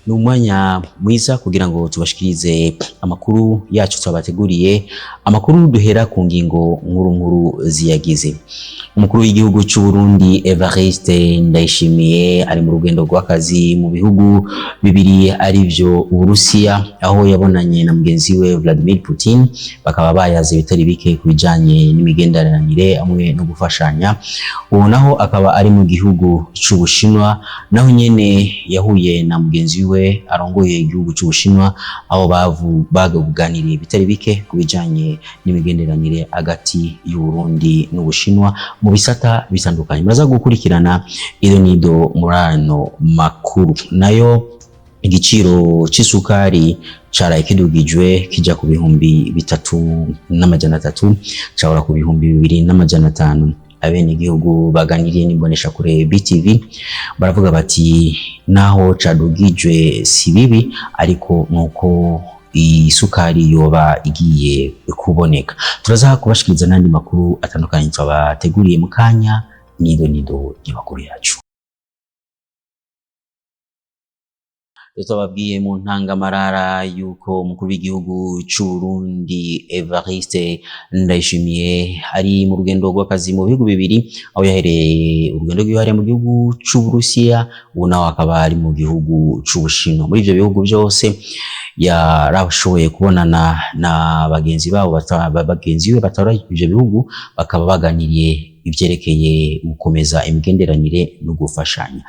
Ni umwanya mwiza kugira ngo tubashikirize amakuru yacu twabateguriye, amakuru duhera ku ngingo nkuru nkuru ziyagize. Umukuru w'igihugu cy'u Burundi Evariste Ndayishimiye ari mu rugendo rw'akazi mu bihugu bibiri, arivyo Uburusiya, aho yabonanye na mugenzi we Vladimir Putin, bakaba bayaze ibitari bike ku bijanye n'imigenderanire hamwe no gufashanya. Ubu naho akaba ari mu gihugu c'Ubushinwa, naho nyene yahuye na mugenzi we arongoye igihugu c'Ubushinwa, aho baganiriye ibitari bike ku bijanye n'imigenderanire hagati y'Uburundi n'Ubushinwa mu bisata bitandukanye. Muraza gukurikirana ido nido muri ano makuru. Nayo igiciro c'isukari caraye kidugijwe kija ku 3300, cahora ku 2500. Abenegihugu baganiriye n'imboneshakure BTV baravuga bati naho cadugijwe si bibi, ariko nuko isukari yoba igiye kuboneka. Turaza kubashikiriza n'andi makuru atandukanye twabateguriye mu kanya. Nido nido y'amakuru yacu. Twababwiye mu ntangamarara yuko umukuru w'igihugu c'u Burundi Evariste Ndayishimiye ari mu rugendo rw'akazi mu bihugu bibiri, aho yahereye urugendo rwiwe hariya mu gihugu c'Uburusiya, ubu nawe akaba ari mu gihugu c'Ubushinwa. Muri ivyo bihugu byose yarashoboye kubonana na bagenzi babo, bagenzi be batora ivyo bihugu, bakaba baganiriye ivyerekeye gukomeza imigenderanire no gufashanya.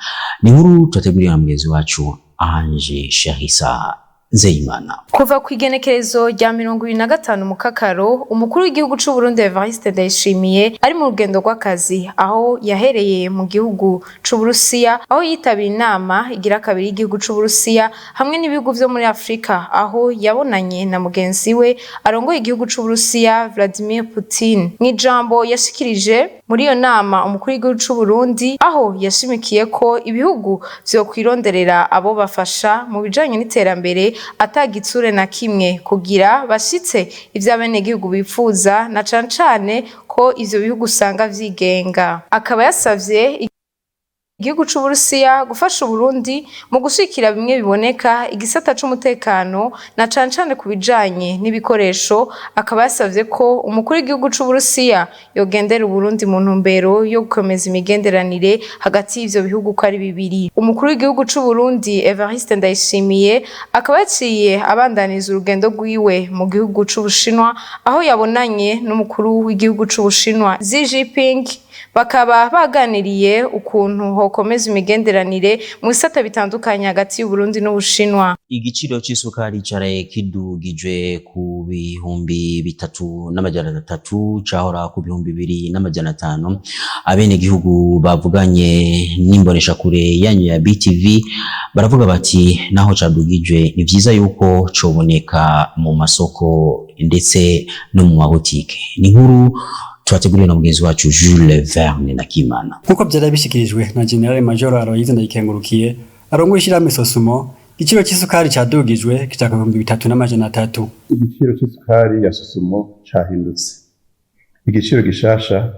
Ni inkuru twateguriwe na mugenzi wacu Ange Sharisa Nzeyimana. Kuva ku igenekerezo rya 25 Mukakaro, umukuru w'igihugu c'u Burundi Evariste Ndayishimiye ari mu rugendo rw'akazi, aho yahereye mu gihugu c'Uburusiya, aho yitabiye inama igira kabiri y'igihugu c'Uburusiya hamwe n'ibihugu vyo muri Afrika, aho yabonanye na mugenzi we arongoye igihugu c'Uburusiya Vladimir Putin. Mw'ijambo yashikirije muri iyo nama, umukuru w'igihugu c'u Burundi aho yashimikiye ko ibihugu vyokwironderera abo bafasha mu bijanye n'iterambere atagitsure na kimwe, kugira bashitse ivyo abenegihugu bifuza, na cane cane ko ivyo bihugu usanga vyigenga. Akaba yasavye igihugu c'Uburusiya gufasha Uburundi mu gushikira bimwe biboneka igisata c'umutekano, na cane cane ku bijanye n'ibikoresho. Akaba yasavye ko umukuru w'igihugu c'Uburusiya yogendera Uburundi mu ntumbero yo gukomeza imigenderanire hagati y'ivyo bihugu uko ari bibiri. Umukuru w'igihugu c'Uburundi Evariste Ndayishimiye akaba yaciye abandaniza urugendo rwiwe mu gihugu c'Ubushinwa, aho yabonanye n'umukuru w'igihugu c'Ubushinwa Xi Jinping, bakaba baganiriye ukuntu hokomeza imigenderanire mu bisata bitandukanye hagati y'Uburundi n'Ubushinwa. Igiciro c'isukari caraye kidugijwe ku 3300, cahora ku 2500. Abenegihugu bavuganye n'imboneshakure yanyu ya BTV baravuga bati naho cadugijwe ni vyiza yuko coboneka mu masoko ndetse no mu mabutike. Ni inkuru twateguriwe na mugenzi wacu Jules Verne Nakimana. Nk'uko vyari bishikirijwe na General Major Aloyize Ndayikengurukiye arongoye ishirahamwe Sosumo, igiciro c'isukari cadugijwe kija ku 3300. Igiciro c'isukari ya Sosumo cahindutse. Igiciro gishasha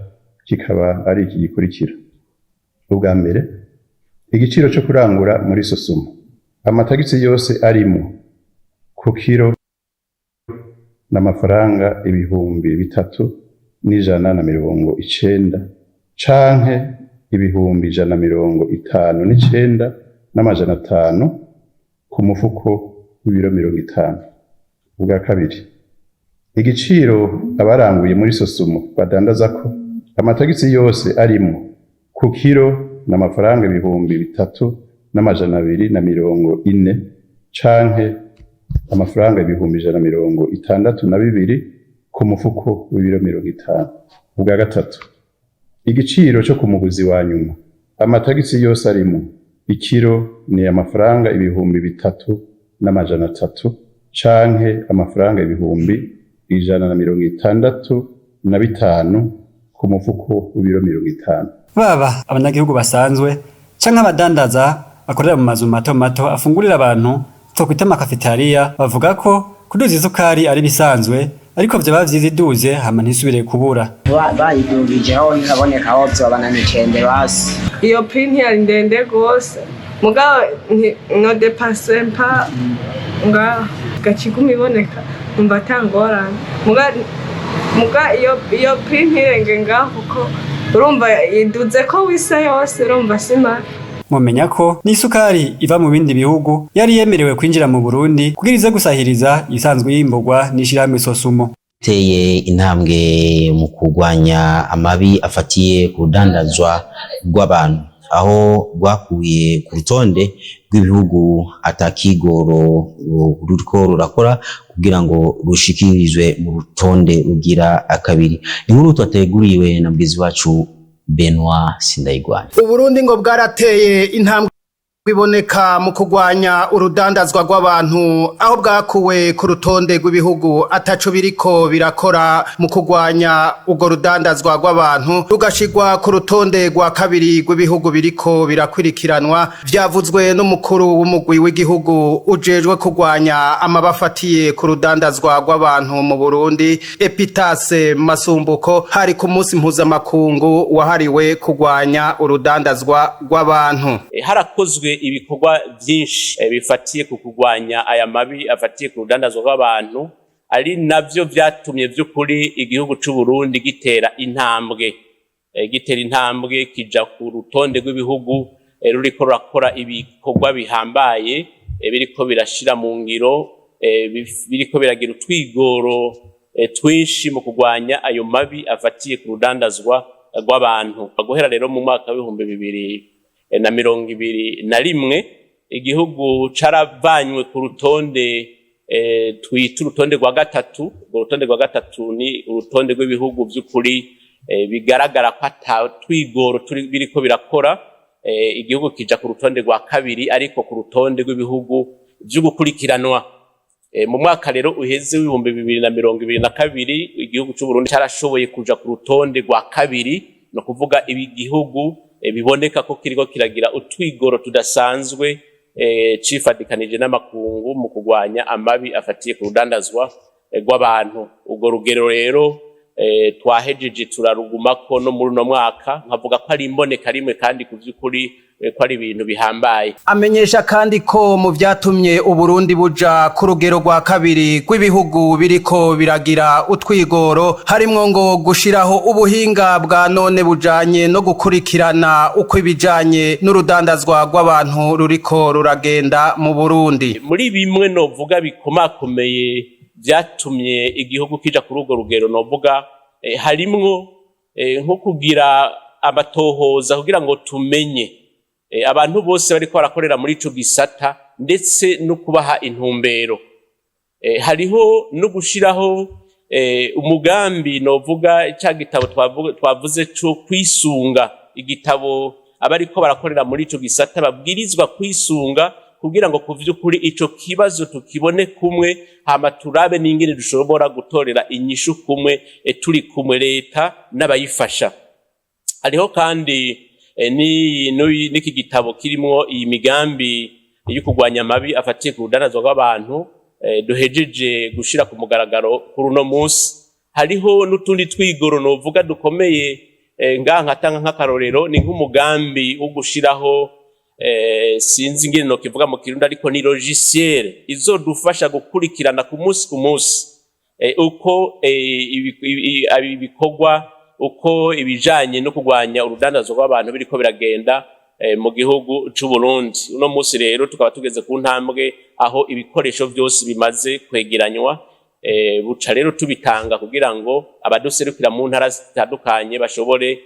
kikaba ari iki gikurikira: ubwa mbere, igiciro co kurangura muri Sosumo, amatagisi yose arimo, ku kiro n'amafaranga 3190 canke 159,500 ku mufuko w'ibiro 50. Ubwa kabiri, igiciro abaranguye muri Sosumo badandazako, amatagisi yose arimo, ku kiro n'amafaranga 3240 canke amafaranga 162,000 ku mufuko w'ibiro 50. Ubwa gatatu, igiciro co ku muguzi wa nyuma, amatagisi yose arimo, ikiro ni amafaranga 3300 canke amafaranga 165,000 ku mufuko w'ibiro 50. Baba abanyagihugu basanzwe canke abadandaza bakorera mu mazu mato mato afungurira abantu twokwita amakafetariya, bavuga ko kuduza isukari ari bisanzwe, ariko vyoba vyiza iduze hama ntisubire kubura. Bayidugije aho ikaboneka, aho vyoba na mitende basi. Iyo prix ntiyari ndende gose. Mugabo no dépasse pas ngaho, gaca iguma iboneka, numva ata ngorane. Muga iyo prix ntirenge ngaho, kuko urumva iduze ko wisa yose, urumva sima. Mumenya ko n'isukari iva mu bindi bihugu yari yemerewe kwinjira mu Burundi kugira ize gusahiriza isanzwe yimburwa n'ishirahamwe Sosumo. Teye intambwe mu kurwanya amabi afatiye ku rudandazwa rw'abantu, aho rwakuye ku rutonde rw'ibihugu atakigoro ruriko rurakora kugira ngo rushikirizwe mu rutonde rugira akabiri. Inkuru twateguriwe na mugenzi wacu Benoit Sindayigwana. Uburundi ngo bwarateye intambwe iboneka mu kurwanya urudandazwa rw'abantu, aho bwakuwe ku rutonde rw'ibihugu ataco biriko birakora mu kurwanya urwo rudandazwa rw'abantu, rugashirwa ku rutonde rwa kabiri rw'ibihugu biriko birakwirikiranwa. Vyavuzwe n'umukuru w'umugwi w'igihugu ujejwe kurwanya amabi afatiye ku rudandazwa rw'abantu mu Burundi, Epitase Masumbuko, hari ku munsi mpuzamakungu wahariwe kurwanya urudandazwa rw'abantu. Harakozwe ibikorwa byinshi bifatiye ku kurwanya aya mabi afatiye ku rudandazwa rw'abantu, ari navyo vyatumye vy'ukuri igihugu c'u Burundi gitera intambwe kija ku rutonde rw'ibihugu ruriko rurakora ibikorwa bihambaye, biriko birashira mu ngiro, biriko biragira utwigoro twinshi mu kurwanya ayo mabi afatiye ku rudandazwa rw'abantu. Guhera rero mu mwaka w'2021, igihugu caravanywe ku rutonde twita urutonde rwa gatatu. Urwo rutonde rwa gatatu ni urutonde rw'ibihugu vy'ukuri bigaragara ko ata twigoro biriko birakora, igihugu kija ku rutonde rwa kabiri, ariko ku rutonde rw'ibihugu vy'ugukurikiranwa. Mu mwaka rero uheze w'2022, igihugu c'u Burundi carashoboye kuja ku rutonde rwa kabiri, no kuvuga ibi gihugu biboneka ko kiriko kiragira utwigoro tudasanzwe, cifadikanije n'amakungu mu kurwanya amabi afatiye ku rudandazwa rw'abantu. Urwo rugero rero twahejeje turarugumako no muri uno mwaka, nkavuga ko ari imboneka rimwe kandi ku vy'ukuri ko ari ibintu bihambaye. Amenyesha kandi ko mu vyatumye Uburundi buja ku rugero rwa kabiri rw'ibihugu biriko biragira utwigoro harimwo ngo gushiraho ubuhinga bwa none bujanye no gukurikirana uko ibijanye n'urudandazwa rw'abantu ruriko ruragenda mu Burundi. Muri bimwe novuga bikomakomeye vyatumye igihugu kija kuri urwo rugero, novuga harimwo nko kugira amatohoza kugira ngo tumenye abantu bose bariko barakorera muri ico gisata, ndetse no kubaha intumbero. Hariho no gushiraho umugambi, novuga ca gitabo twavuze co kwisunga, igitabo abariko barakorera muri ico gisata babwirizwa kwisunga kugira ngo ku vy'ukuri ico kibazo tukibone kumwe, hama turabe n'ingene dushobora gutorera inyishu kumwe, turi kumwe, leta n'abayifasha. Hariho kandi n'iki gitabo kirimwo iyi migambi yo kurwanya amabi afatiye ku rudandazwa rw'abantu, duhejeje gushira ku mugaragaro kuri uno munsi. Hariho n'utundi twigoro novuga dukomeye, ngaha nkatanga nk'akarorero, ni nk'umugambi wo gushiraho, sinzi ingene nokivuga mu Kirundi, ariko ni logiciel izodufasha gukurikirana ku munsi ku munsi uko ibikorwa, uko ibijanye no kurwanya urudandazwa rw'abantu biriko biragenda mu gihugu c'u Burundi. Uno munsi rero tukaba tugeze ku ntambwe aho ibikoresho vyose bimaze kwegeranywa, buca rero tubitanga kugira ngo abaduserukira mu ntara zitandukanye bashobore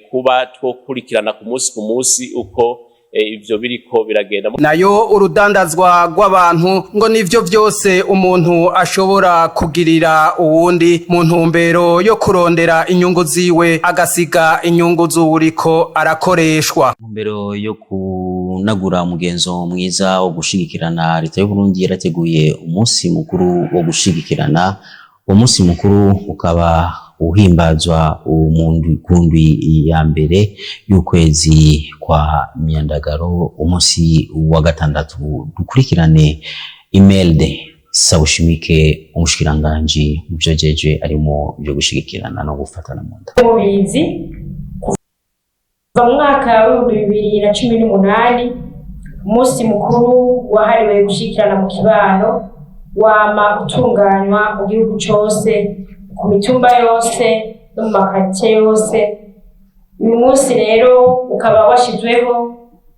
kuba twokurikirana ku munsi ku munsi uko ivyo biriko biragenda. Nayo urudandazwa rw'abantu ngo nivyo vyose umuntu ashobora kugirira uwundi mu ntumbero yo kurondera inyungu ziwe, agasiga inyungu z'uwuriko arakoreshwa. Ntumbero yo kunagura umugenzo mwiza wo gushigikirana, leta y'u Burundi yarateguye umunsi mukuru wo gushigikirana. Uwo munsi mukuru ukaba uhimbazwa ku ndwi ya mbere y'ukwezi kwa Myandagaro, umunsi wa gatandatu. Dukurikirane Imelde Sabushimike, umushikiranganji mu vyo ajejwe arimo byo gushigikirana no gufatana mu nda. Mubizi, kuva mu mwaka w'2018. Umunsi mukuru wahariwe gushikirana mu kibano wama utunganywa mu gihugu cose, ku mitumba yose no mu makaritsiye yose. Uyu munsi rero ukaba washizweho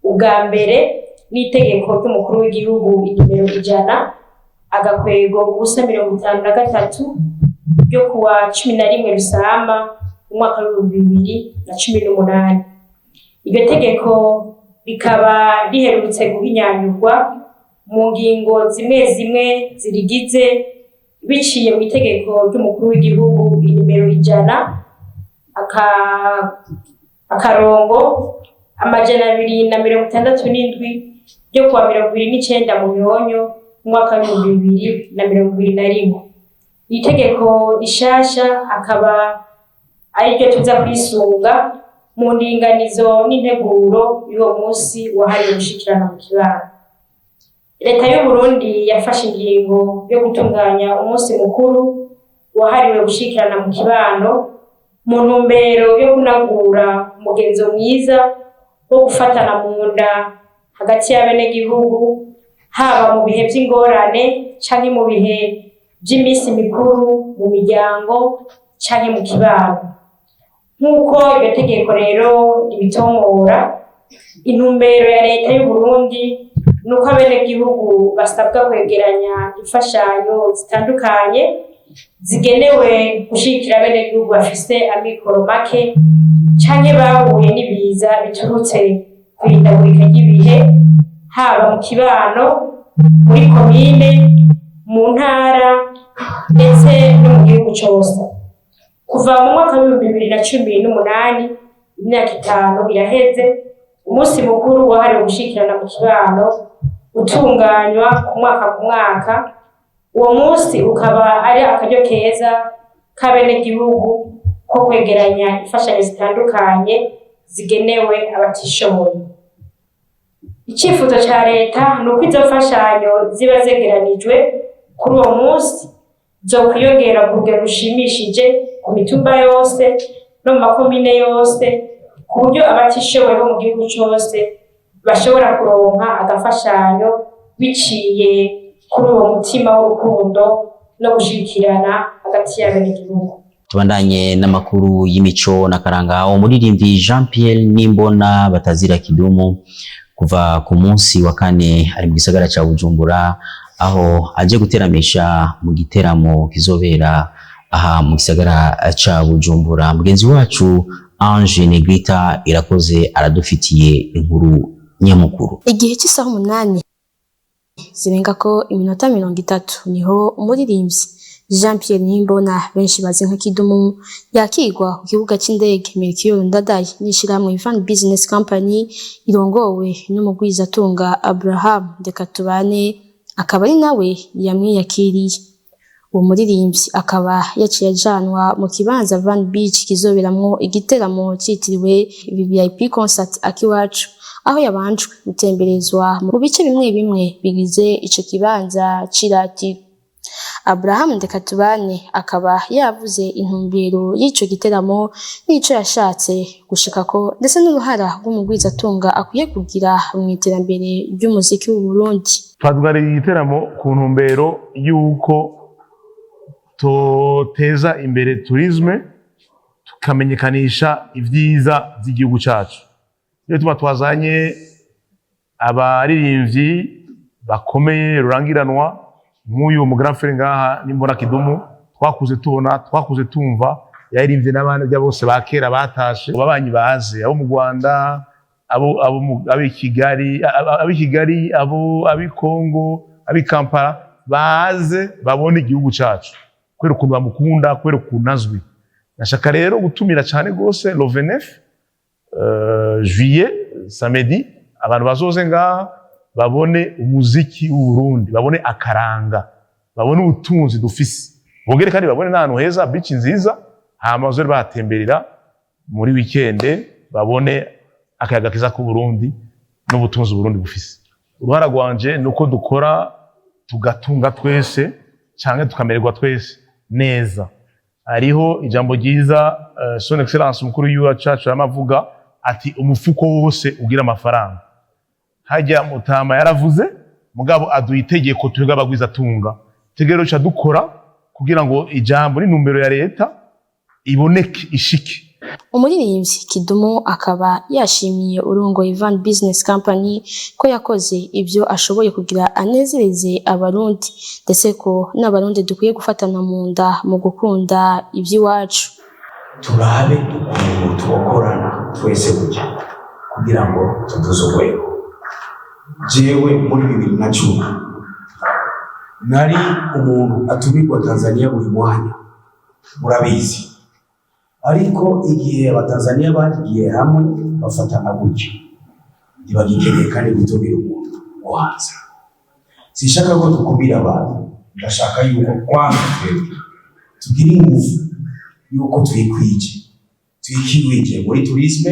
ubwa mbere n'itegeko ry'umukuru w'igihugu inimero 100-053 ryo kuwa 11 Rusama umwaka w'2018. Iryo tegeko rikaba riherutse guhinyanyurwa mu ngingo zimwe zimwe zirigize, biciye mu itegeko ry'umukuru w'igihugu inimero 100-267 ryo kuwa 29 Munyonyo umwaka w'2021. Iri tegeko rishasha akaba ariryo tuza kwisunga mu ndinganizo n'integuro y'uwo munsi wahariwe gushikirana mu kibano. Leta y'u Burundi yafashe ingingo yo gutunganya umunsi mukuru wahariwe gushikirana mu kibano mu ntumbero yo kunagura umugenzo mwiza wo gufatana mu nda hagati y'abenegihugu, haba mu bihe vy'ingorane canke mu bihe vy'iminsi mikuru, mu miryango canke mu kibano. Nk'uko iryo tegeko rero ribitomora, intumbero ya leta y'u Burundi ni uko abenegihugu basabwa kwegeranya imfashanyo zitandukanye zigenewe gushigikira abenegihugu bafise amikoro make canke bahuye n'ibiza biturutse kw'ihindagurika ry'ibihe, haba mu kibano, muri komine, mu ntara ndetse no mu gihugu cose. Kuva mu mwaka w'2018, imyaka 5 iraheze, umunsi mukuru wahariwe gushikirana mu kibano utunganywa ku mwaka ku mwaka. Uwo munsi ukaba ari akaryo keza k'abenegihugu ko kwegeranya imfashanyo zitandukanye zigenewe abatishoboye. Icifuzo ca leta ni uko izo mfashanyo ziba zegeranijwe kuri uwo munsi zokwiyongera ku rugero rushimishije ku mitumba yose no mu makomine yose, ku buryo abatishoboye bo mu gihugu cose bashobora kuronka agafashanyo biciye kuri uwo mutima w'urukundo no gushigikirana hagati y'abenegihugu. Tubandanye n'amakuru y'imico na karanga. Umuririmbyi Jean Pierre Nimbona batazira Kidumu kuva ku munsi wa kane ari mu gisagara ca Bujumbura, aho aje guteramisha mu giteramo kizobera aha mu gisagara ca Bujumbura. Mugenzi wacu Ange Negrita Irakoze aradufitiye inkuru nyamukuru. Igihe cy'isaha 7:30 niho umuririmbyi Jean Pierre Nimbona, benshi bazi nka Kidumu, yakigwa ku kibuga c'indege Melchior Ndadaye n'ishirahamwe Van Business Company irongowe n'umugwizatunga Abraham Ndekatubane, akaba ari nawe yamwiyakiriye. Uwo muririmbyi akaba yaciye ajanwa mu kibanza Van Beach kizoberamwo igiteramo citiriwe VVIP Concert Akiwacu, aho yabanjwe gutemberezwa mu bice bimwe bimwe bigize ico kibanza c'iratiro. Abraham Ndekatubane akaba yavuze intumbero y'ico giteramo n'ico yashatse gushikako, ndetse n'uruhara rw'umugwizatunga akwiye kugira mu iterambere ry'umuziki w'u Burundi. Twatwariye igiteramo ku ntumbero y'uko toteza imbere tourisme, tukamenyekanisha ivyiza vy'igihugu cacu. Niyo tuma twazanye abaririmbyi bakomeye rurangiranwa nk'uyu mu grand frère ngaha Nimbona Kidumu, twakuze tubona, twakuze tumva, yaririmbye n'abandi bose ba kera batashe, ababanyi baze, abo mu Rwanda, abo i Kigali, abo i Kigali, abo abi Kongo, abi Kampala, baze babone igihugu cacu kubera ukuntu bamukunda, kubera ukuntu azwi. Nashaka rero gutumira cyane gose le 29 juillet, samedi, abantu bazoze ngaha babone umuziki w'u Burundi, babone akaranga, babone ubutunzi dufise, bongere kandi babone n'ahantu heza, beach nziza, hama bazore bahatemberera muri weekend, babone akayaga keza k'u Burundi n'ubutunzi Burundi bufise. Uruhara rwanje ni uko dukora tugatunga twese canke tukamererwa twese neza. Hariho ijambo ryiza Son Excellence umukuru w'igihugu cacu yamavuga ati: "Umufuko wose ugira amafaranga." Hajya mutama yaravuze, mugabo aduha itegeko twebwe abagwizatunga tegereje dukora kugira ngo ijambo n'intumbero ya leta iboneke, ishike. Umuririmbyi Kidumu akaba yashimiye urongoye Ivan Business Company ko yakoze ibyo ashoboye kugira anezereze Abarundi, ndetse ko n'Abarundi dukwiye gufatana mu nda mu gukunda iby'iwacu. Turabe ukuntu twokorana twese gutya kugira ngo tuduze urwego. Jewe muri 2010 nari umuntu atumirwa Tanzania buri mwanya, murabizi. Ariko igihe Abatanzaniya bagiye hamwe bafatana gutya, ntibagikeneye kandi gutumira umuntu wo hanze. Sinshaka ko dukumira abantu, ndashaka yuko kwanza twebwe tugira ingufu yuko twikwije, twikwije muri tourisme,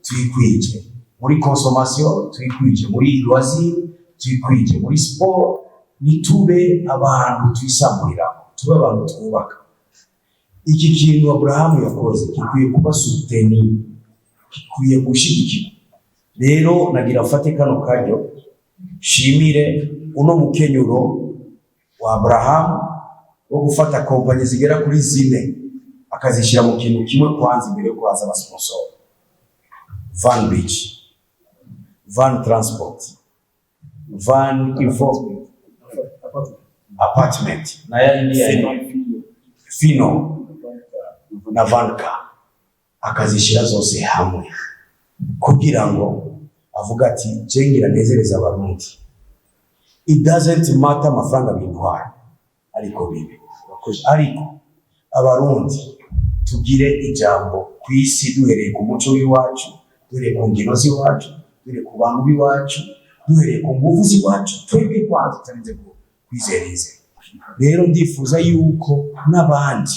twikwije muri consommation, twikwije muri loisir, twikwije muri sport. Ntitube abantu twisamburira, tube abantu twubaka. Iki kintu Aburahamu yakoze gikwiye kuba soutenu, gikwiye gushyigikirwa. Rero nagira mfate kano karyo shimire uno mukenyuro wa Aburahamu wo gufata kompanyi zigera kuri zine akazishyira mu kintu kimwe. Kwanza imbere yo kuhaza abasponsor, Van Beach, Van Transport, Van Info Apartment na yindi ya Fino na Vanka, akazishyira zose hamwe kugira ngo avuga ati: "Jengira nezereza Abarundi, it doesn't matter amafaranga bintwara, ariko bibe." Ariko Abarundi tugire ijambo ku isi duhereye ku muco w'iwacu, duhereye ku ngino z'iwacu, duhereye ku bantu b'iwacu, duhereye ku nguvu z'iwacu twebwe kwanza, tutarinze kwizereza. Rero ndifuza yuko n'abandi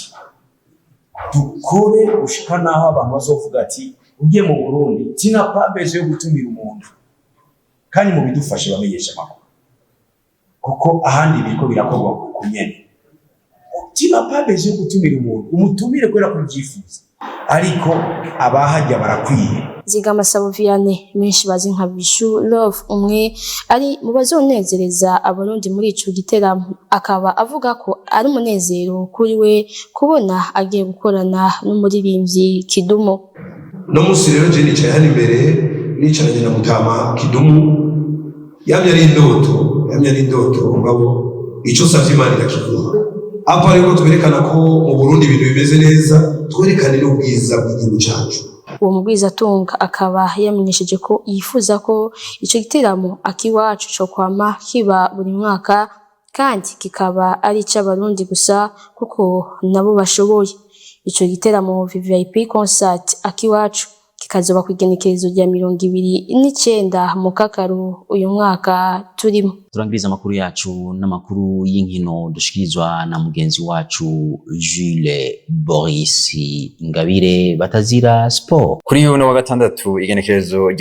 dukore gushika n'aho abantu bazovuga ati: "Ugiye mu Burundi tina pas besoin yo gutumira umuntu." Kandi mu bidufashe bamenyesha amakuru, kuko ahandi biriko birakorwa ku nyene. Tina pas besoin yo gutumira umuntu, umutumire kubera ko ubyifuza, ariko abahajya barakwiye. Zigama Sabo Vianney, benshi bazi nka Bishu Love, umwe ari mu bazonezereza Abarundi muri ico giteramo, akaba avuga ko ari umunezero kuri we kubona agiye gukorana n'umuririmbyi Kidumu. No munsi rero je nicaye hano imbere, nicaranye na mutama Kidumu. Yamye ari indoto, yamye ari indoto, mugabo ico savye Imana irakiguha. Apa ariko twerekana ko mu Burundi ibintu bimeze neza, twerekane n'ubwiza bw'igihugu cacu. Uwo mugwizatunga akaba yamenyesheje ko yifuza ko ico giteramo Akiwacu co kwama kiba buri mwaka, kandi kikaba ari ic'Abarundi gusa kuko nabo bashoboye. Ico giteramo VVIP concert Akiwacu kikazoba kw'igenekerezo rya 29 Mukakaru uyu mwaka turimo. Turangiriza amakuru yacu n'amakuru y'inkino dushikirizwa na mugenzi wacu Jules Boris Ingabire batazira sport. Kuri uno wa gatandatu, igenekerezo ya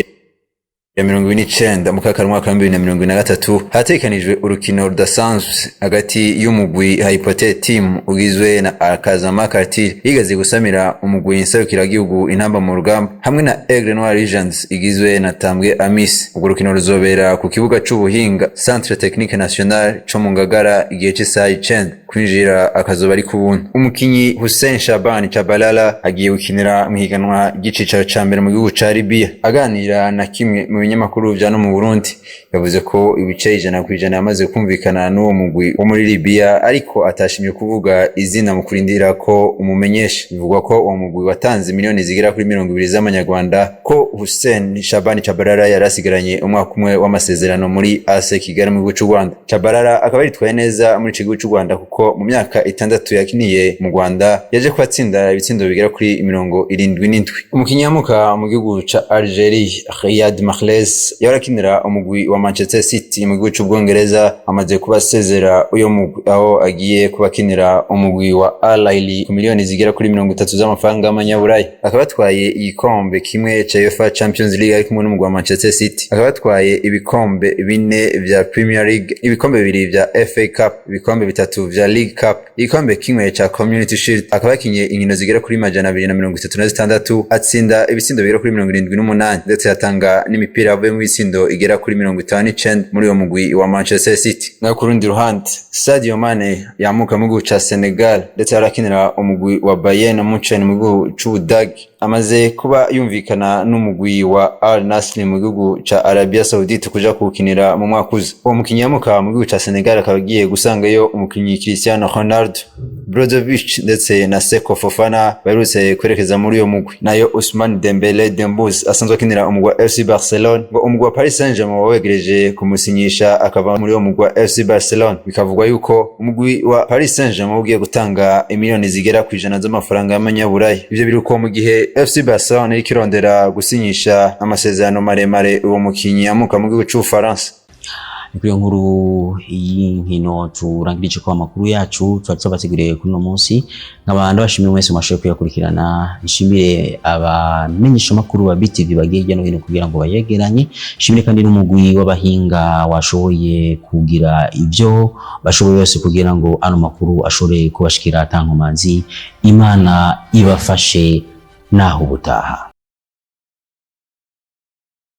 29 Mukakaro umwaka wa 2023, hategekanijwe urukino rudasanzwe hagati y'umugwi Hypothèque Team ugizwe na Akazama Cartier yigaze gusamira umugwi nserukiragihugu Intamba mu Rugamba, hamwe na Aigle Noir Legends igizwe na Tambwe Amis. Urwo rukino ruzobera ku kibuga c'ubuhinga Centre Technique National co mu Ngagara igihe c'isaha 9, kwinjira akazoba ari kubuntu. Umukinyi Hussein Shaban Chabalala agiye gukinira mu higanwa ry'icicaro ca mbere mu gihugu ca Libya. Aganira na kimwe mu binyamakuru vya no mu Burundi, yavuze ko ibice 100% yamaze kumvikana n'uwo mugwi wo muri Libya, ariko atashimye kuvuga izina mu kurindira ko umumenyesha. Bivugwa ko uwo mugwi watanze miliyoni zigera kuri 20 z'amanyarwanda, ko Hussein Shabani Chabalala yari asigaranye umwaka umwe w'amasezerano muri AS Kigali mu gihugu c'u Rwanda. Chabalala akaba yitwaye neza muri ico gihugu c'u Rwanda, kuko mu myaka 6 yakiniye mu Rwanda yaje kubatsinda ibitsindo bigera kuri 77. Umukinyi yamuka mu gihugu ca Algeria, Riyad Mahrez, yahora akinira umugwi wa Manchester City mu gihugu c'Ubwongereza, amaze kuba asezera uyo mugwi, aho agiye kuba akinira umugwi wa Al Ahly ku miliyoni zigera kuri 30 z'amafaranga y'amanyaburaya. Akaba atwaye igikombe kimwe ca UEFA Champions League ari kumwe n'umugwi wa Manchester City, akaba atwaye ibikombe bine vya Premier League, ibikombe bibiri vya FA Cup, ibikombe bitatu vya League Cup, igikombe kimwe ca Community Shield. Akaba yakinye inkino zigera kuri 236, atsinda ibitsindo bigera kuri 78, ndetse atanga n'imipira imipira yavuyemo ibitsindo igera kuri 59 muri uwo mugwi wa Manchester City. Naho ku rundi ruhande, Sadio Mane yamuka mu gihugu ca Senegal ndetse arakinira umugwi wa Bayern Munchen mu gihugu c'Ubudagi, amaze kuba yumvikana n'umugwi wa Al Nassr mu gihugu ca Arabia Saudite kuja kuwukinira mu mwaka uza. Uwo mukinyi yamuka mu gihugu ca Senegal akaba agiye gusangayo umukinyi Cristiano Ronaldo, Brozovic ndetse na Seko Fofana baherutse kwerekeza muri uyo mugwi. Nayo Ousmane Dembele Dembouz asanzwe akinira umugwi wa FC Barcelone, ngo umugwi wa Paris Saint-Germain wawegereje kumusinyisha akava muri uwo mugwi wa FC Barcelone. Bikavugwa yuko umugwi wa Paris Saint-Germain ugiye gutanga imiliyoni zigera ku 100 z'amafaranga y'amanyaburaya. Ivyo biri uko mu gihe FC Barcelone iriko irondera gusinyisha amasezerano maremare uwo mukinyi yamuka mu gihugu c'Ubufaransa. Ni kuri iyo nkuru y'inkino turangirije ko amakuru yacu twari tubateguriye kuri uno munsi. Nkaba ndabashimiye mwese mwashoboye kuyakurikirana, nshimire abamenyesha makuru ba BTV bagiye hirya no hino kugira ngo bayegeranye, nshimire kandi n'umugwi w'abahinga washoboye kugira ibyo bashoboye byose kugira ngo ano makuru ashobore kubashikira atankomanzi. Imana ibafashe, naho ubutaha.